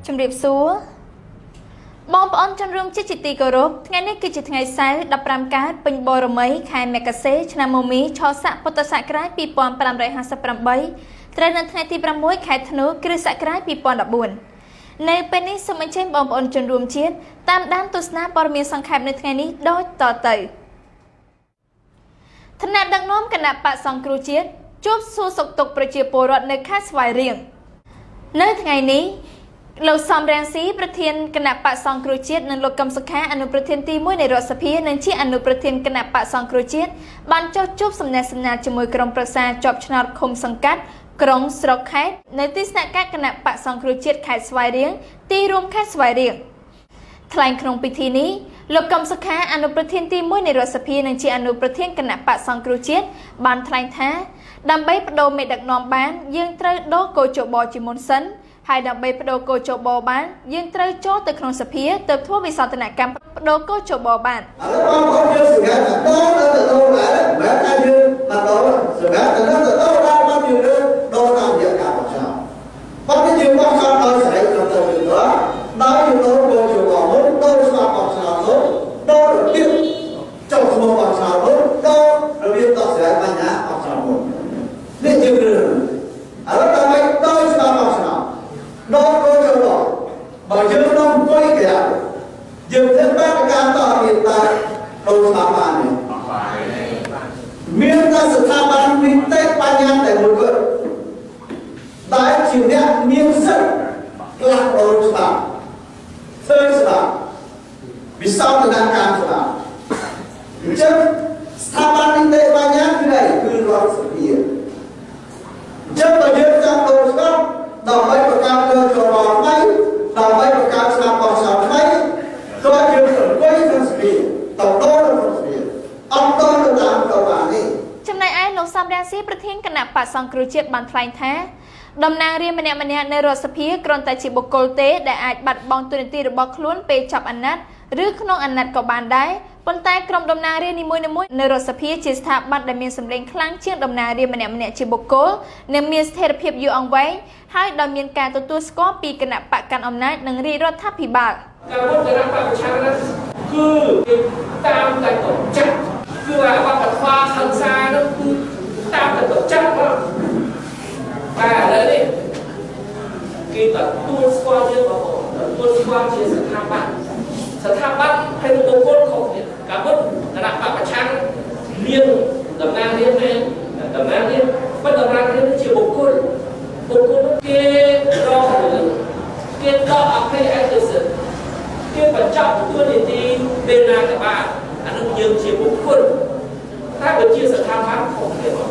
ជំរាបសួរបងប្អូនជនរួមជាតិជាទីគោរពថ្ងៃនេះគឺជាថ្ងៃសៅរ៍15កើតពេញបរមីខែមករាឆ្នាំមមីឆស័កពុទ្ធសករាជ2558ត្រូវនៅថ្ងៃទី6ខែធ្នូគ្រិស្តសករាជ2014នៅពេលនេះសូមអញ្ជើញបងប្អូនជនរួមជាតិតាមដានទស្សនាព័ត៌មានសង្ខេបនៅថ្ងៃនេះដូចតទៅថ្នាក់ដឹកនាំគណៈបកសង្គ្រោះជាតិជួបសួរសុខទុក្ខប្រជាពលរដ្ឋនៅខេត្តស្វាយរៀងនៅថ្ងៃនេះលោកសំរងស៊ីប្រធានគណៈបកសង្គ្រោះជាតិនិងលោកកឹមសុខាអនុប្រធានទី1នៃរដ្ឋសភានិងជាអនុប្រធានគណៈបកសង្គ្រោះជាតិបានចុះជួបសំណេះសំណាលជាមួយក្រុមប្រឹក្សាជាប់ឆ្នោតឃុំសង្កាត់ក្រុងស្រុកខេត្តនៅទីស្នាក់ការគណៈបកសង្គ្រោះជាតិខេត្តស្វាយរៀងទីរួមខេត្តស្វាយរៀងថ្លែងក្នុងពិធីនេះលោកកឹមសុខាអនុប្រធានទី1នៃរដ្ឋសភានិងជាអនុប្រធានគណៈបកសង្គ្រោះជាតិបានថ្លែងថាដើម្បីបដូរមេដឹកនាំបានយើងត្រូវដូរកោជបជាមុនសិនហើយដើម្បីបដូរកោជបបានយើងត្រូវចូលទៅក្នុងសភាទើបធ្វើវិសោធនកម្មបដូរកោជបបាន ឥឡូវបងប្អូនយើងសម្រាប់តែដូរទៅទៅដូរដែរមិនមែនថាយើងមកដូរសម្រាប់តែទៅដូរដែរមកយើងដូរតាមរយៈការបោះឆ្នោតប៉ុន្តែយើងបោះឆ្នោតដោយសេរីត្រឹមត្រូវយើងទៅដោយយើងដូរកោជបមុនដូរស្របបោះឆ្នោតមុនដូររបៀបចុះឈ្មោះបោះឆ្នោតមុនដូររបៀបដោះស្រាយបញ្ហាបោះឆ្នោតមុននេះជារឿងឥឡូវដើម្បីដូរស្របបោះឆ្នោតដូរកោជបបើយើងក្នុងអង្គុយក្រៅយើងធ្វើបាតកម្មតទៀតតើដូរស្ថាប័ននេះមានតែស្ថាប័ននីតិបញ្ញត្តិតែមួយគត់ដែលជាអ្នកមានសិទ្ធិផ្លាស់ប្ដូរច្បាប់ធ្វើច្បាប់វិសោធនកម្មច្បាប់អញ្ចឹងស្ថាប័ននីតិបញ្ញត្តិគឺអីគឺរដ្ឋសភាអញ្ចឹងបើយើងចង់ដូរច្បាប់ដើម្បីបង្កើតកោជបថ្មីដើម្បីបង្កើតច្បាប់បោះឆ្នោតថ្មីក៏យើងអង្គុយក្នុងសភាតដូរនៅក្នុងសភាអត់តទៅតាមប្រព័ន្ធនេះ ចំណែកឯលោកសំរងស៊ីប្រធានគណៈបកសង្គ្រោះជាតិបានថ្លែងថាតំណាងរាស្ត្រម្នាក់ៗនៅរដ្ឋសភាគ្រាន់តែជាបុគ្គលទេដែលអាចបាត់បង់តួនាទីរបស់ខ្លួនពេលចប់អាណត្តិឬក្នុងអាណត្តិក៏បានដែរប៉ុន្តែក្រុមតំណាងរាស្ត្រនីមួយៗនៅរដ្ឋសភាជាស្ថាប័នដែលមានសម្លេងខ្លាំងជាងតំណាងរាស្ត្រម្នាក់ៗជាបុគ្គលនិងមានស្ថិរភាពយូរអង្វែងហើយដោយមានការទទួលស្គាល់ពីគណៈបកកាន់អំណាចនិងរាជរដ្ឋាភិបាល ការមុនគណៈបកប្រឆាំងហ្នឹងគឺគេតាមតែកម្ចាត់គឺអាវប្បធម៌ហិង្សាហ្នឹងគឺតាមតែកម្ចាត់មកតែឥឡូវនេះគេទទួលស្គាល់យើងបងប្អូនទទួលស្គាល់ជាស្ថាប័នស្ថាប័នហើយនឹងបុគ្គលខុសគ្នាកាលមុនគណៈបកប្រឆាំងមានតំណាងរាស្ត្រមែនតំណាងរាស្ត្រប៉ុន្តែតំណាងរាស្ត្រជាបុគ្គលបុគ្គលគេរករឿងគេដកអភ័យឯកសិទ្ធិ គេបញ្ចប់តួនាទីពេលណាក៏បានអានោះយើងជាបុគ្គលតែបើជាស្ថាប័នខុសគ្នាមក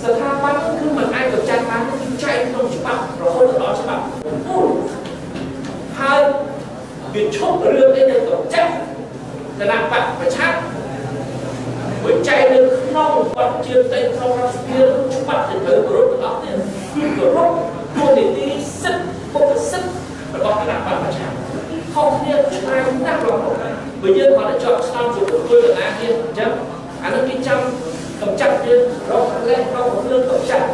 ស្ថាប័នគឺមិនអាចបញ្ចាំបានគឺចែងក្នុងច្បាប់រហូតដល់ច្បាប់ពូលហើយវាឈប់រឿងអីទៅកម្ចាត់គណៈបកប្រឆាំងវាចែងនៅក្នុងបទជាផ្ទៃក្នុងរដ្ឋសភាច្បាប់ទៅត្រូវគោរពទាំងអស់គ្នាគឺគោរពតួនាទីសិទ្ធិបុគ្គសិទ្ធិរបស់គណៈបកប្រឆាំងខុសគ្នាឆ្ងាយណាស់បងប្អូនបើយើងគាត់តែជាប់ឆ្នោតជាបុគ្គលកណាទៀតអញ្ចឹងអានោះគេចាំកម្ចាត់យើងរកលេសរករឿងកម្ចាត់